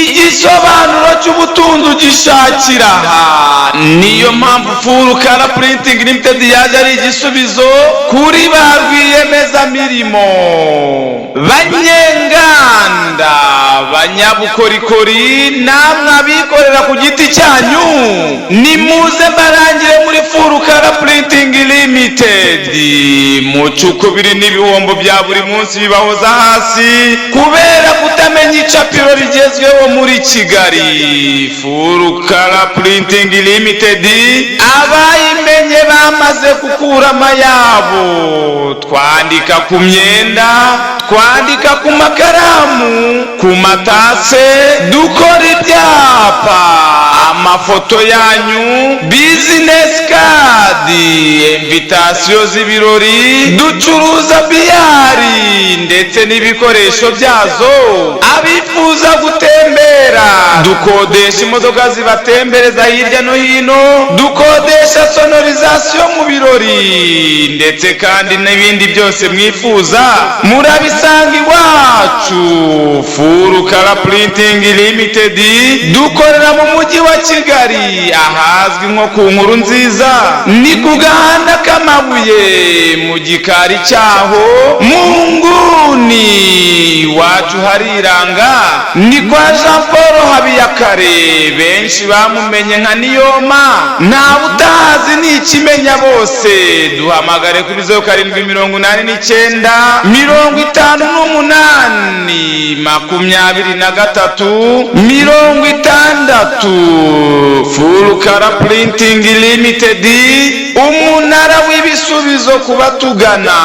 Igisobanuro cy'ubutunzi ugishakira aha. Niyo mpamvu Full Color Printing Limited yaje ari igisubizo kuri ba rwiyemezamirimo, banyenganda, banyabukorikori, namwe abikorera ku giti cyanyu. Nimuze mbarangire muri Full Color Printing Limited, mucukubiri n'ibihombo bya buri munsi bibahoza hasi kubera kutamenya icapiro rigezweho muri Kigali. Full Color Printing Limited, abayimenye bamaze gukura amayabo. Twandika ku myenda, twandika ku makaramu, ku matase, dukora ibyapa, amafoto yanyu, business card, invitation z'ibirori, ducuruza biyari ndetse n'ibikoresho byazo. Abifuza gutembera, dukodesha imodoka zibatembereza hirya no hino, dukodesha sonorisation mu birori, ndetse kandi n'ibindi byose mwifuza murabisanga iwacu. Full Color Printing Limited dukorera mu mujyi wa Kigali, ahazwi nko ku Nkuru Nziza, ni ku gahanda k'amabuye, mu gikari cyaho, mu nguni. Iwacu hariranga, ni kwa Jean Paul Habiyakare, benshi bamumenye nka Niyoma. Ntawe utahazi, ni ikimenya bose. Duhamagare kuri 0789 58 23 60. Full Color Printing Limited, umunara w'ibisubizo ku batugana.